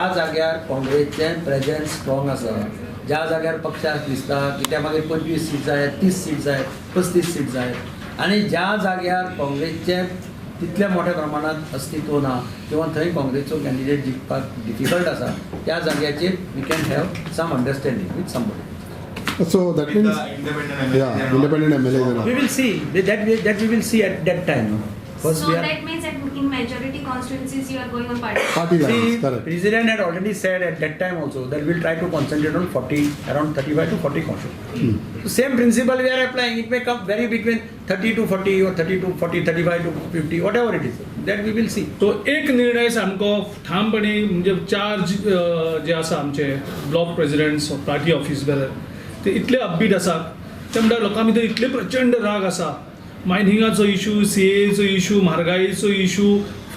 ज्या जाग्यार काँग्रेसचें presence strong आसा, ज्या जाग्यार पक्षाक दिसता की त्या मागीर 25 सीट जाय, 30 सीट जाय, 35 सीट जाय आनी ज्या जाग्यार काँग्रेसचें तितल्या मोठ्या प्रमाणांत अस्तित्व ना किंवा थंय काँग्रेसचो कॅन्डिडेट जिखपाक डिफिकल्ट आसा, त्या जाग्याचेर we can have some understanding with somebody. So that means independent MLA. Yeah, independent MLA. We will see that we will see at that time. First So we are that means that in majority constituencies you are going on party. Party lines, See, correct. President had already said at that time also that we'll try to concentrate on 40, around 35 to 40 constituencies. So same principle we are applying. It may come vary between 30 to 40 or 30 to 40, 35 to 50, whatever it is. That we will see. तो एक निर्णय सामको ठामपणे म्हणजे चार जे आसा आमचे block presidents, party office bearer, ते इतले अपबीट आसात, ते म्हणटा लोकां भितर इतले प्रचंड राग आसा. मायनिंगाचो इशू, सीएचो इशू, म्हारगायेचो इशू,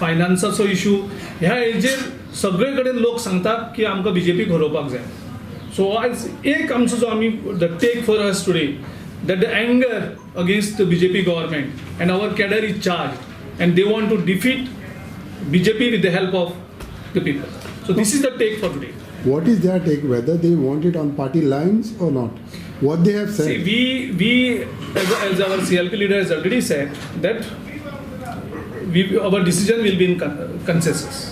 फायनान्साचो इशू, ह्या हेजेर सगळे कडेन लोक सांगतात की आमकां बीजेपीक हरोवपाक जाय. सो आयज एक आमचो जो आमी the take for us today that the anger against the BJP government and our cadre is charged and they want to defeat BJP with the help of the people. So this is the take for today. What is their take? Whether they want it on party lines or not? What they have said? See, we as our CLP leader has already said that our decision will be in consensus.